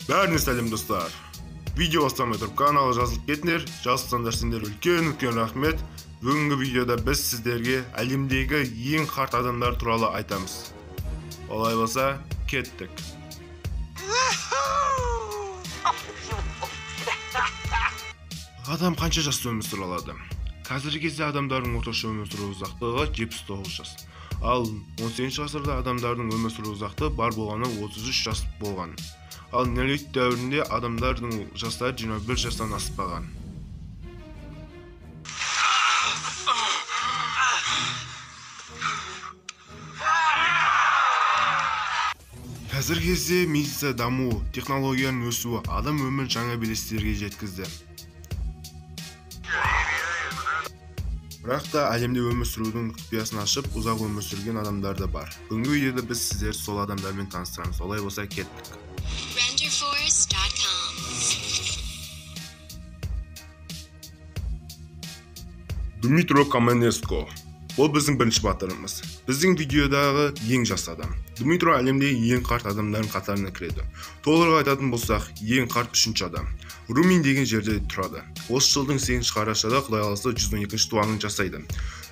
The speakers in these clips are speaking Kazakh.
Бәріне сәлем достар. Видео бастамай тұрып каналға жазылып кетіңдер. Жазылсаңдар сендер үлкен рахмет. Бүгінгі видеода біз сіздерге әлемдегі ең қарт адамдар туралы айтамыз. Олай болса, кеттік. Адам қанша жаста өмір сүре алады? Қазіргі кезде адамдардың орташа өмір сүру ұзақтығы 79 жас. Ал 18 ғасырда адамдардың өмір сүру ұзақтығы бар болғаны 33 жас болған. Ал неолит дәуірінде адамдардың жастары 21 жастан аспаған. Қазіргі кезде медицина дамуы, технологияның өсуі адам өмірін жаңа белестерге жеткізді. Бірақ та әлемде өмір сүрудің құпиясын ашып, ұзақ өмір сүрген адамдар да бар. Бүгінгі видеода біз сіздерді сол адамдармен таныстырамыз. Олай болса, кеттік. Renderforest.com. Дмитро Каменеско. Ол біздің бірінші батырымыз. Біздің видеодағы ең жас адам. Дмитро әлемдегі ең қарт адамдардың қатарына кіреді. Толығырақ айтатын болсақ, ең қарт үшінші адам. Румын деген жерде тұрады. Осы жылдың 8 қарашада Құдай қаласа 112 туғанын жасайды.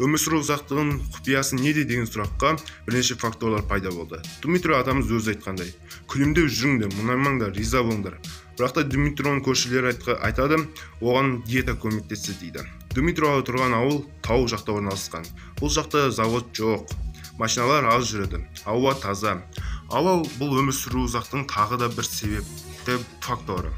Өмір сүру ұзақтығының құпиясы неде деген сұраққа бірнеше факторлар пайда болды. Дмитро атамыз өзі айтқандай, күлімдеп жүріңдер, мұңаймаңдар, риза болыңдар. Бірақ та Дмитроның көршілері айтады, оған диета көмектесті дейді. Дмитро тұрған ауыл тау жақта орналасқан. Бұл жақта завод жоқ, машиналар аз жүреді, ауа таза. Ауа бұл өмір сүру ұзақтың тағы да бір себепті факторы.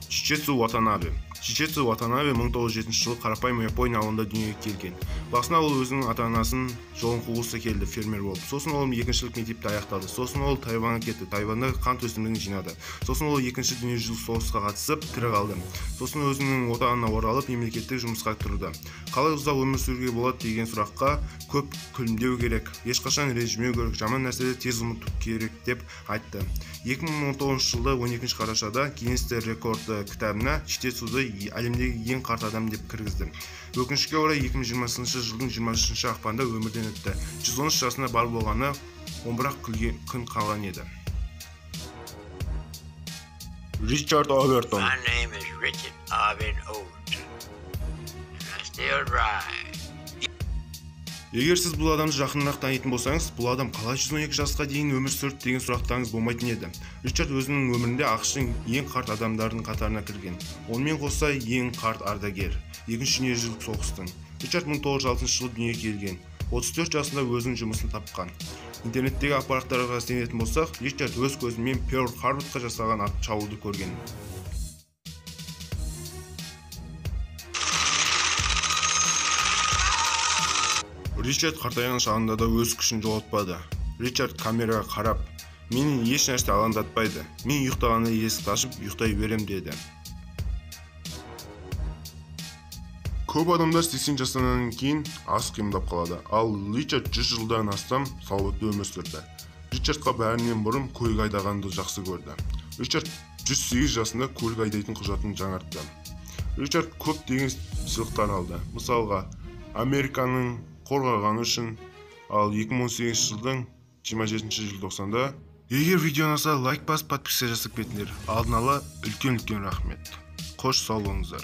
Чичетсу Ватанабе. Чичетсу Ватанабе 1907 жылы қарапайым Япония ауылында дүниеге келген. Басында ол өзінің ата-анасының жолын қуғысы келді, фермер болып. Сосын ол екіншілік мектепті аяқтады. Сосын ол Тайваньға кетті. Тайванда қант өсімдігін жинады. Сосын ол екінші дүниежүзілік соғысқа қатысып, тірі қалды. Сосын өзінің отанына оралып, мемлекеттік жұмысқа тұрды. Қалай ұзақ өмір сүруге болады деген сұраққа көп күлімдеу керек, ешқашан ренжімеу керек, жаман нәрселерді тез ұмыту керек деп айтты. 2019 жылда 12 қарашада Гиннестің рекорды кітабына Чичетсуды әлемдегі ең қарт адам деп кіргізді. Өкінішке орай 2020 жылдың 23 ақпанда өмірден өтті. 113 жасында бар болғаны 11 күн қалған еді. Ричард Овертон. My name is Richard Arvin Overton. And I still drive. Егер сіз бұл адамды жақынырақ танитын болсаңыз, бұл адам қалай 112 жасқа дейін өмір сүрді деген сұрақтарыңыз болмайтын еді. Ричард өзінің өмірінде ақш-тың ең қарт адамдардың қатарына кірген. Онымен қоса ең қарт ардагер, екінші дүниежүзілік соғыстың. Ричард 1906 жылы дүниеге келген. 34 жасында өзінің жұмысын тапқан. Интернеттегі ақпараттарға сенетін болсақ, Ричард өз көзімен Перл Харборға жасаған шабуылды көрген. Ричард қартайған шағында да өз күшін жоғалтпады. Ричард камераға қарап, мені еш нәрсе алаңдатпайды. Мен ұйықтағанда есікті ашып ұйықтай берем деді. Көп адамдар 80 жастан кейін аз қимылдап қалады. Ал Ричард 100 жылдан астам сауатты өмір сүрді. Ричардқа бәрінен бұрын көлік айдағанды жақсы көрді. Ричард 108 жасында көлік айдайтын құжатын жаңартты. Ричард көптеген сыйлықтар алды. Мысалға, Американың қорғағаны үшін, ал 2018 жылдың 27 желтоқсанда. Егер видео ұнаса, лайк басып, подписка жасап кетіңдер. Алдын ала үлкен рахмет. Қош сау болыңыздар.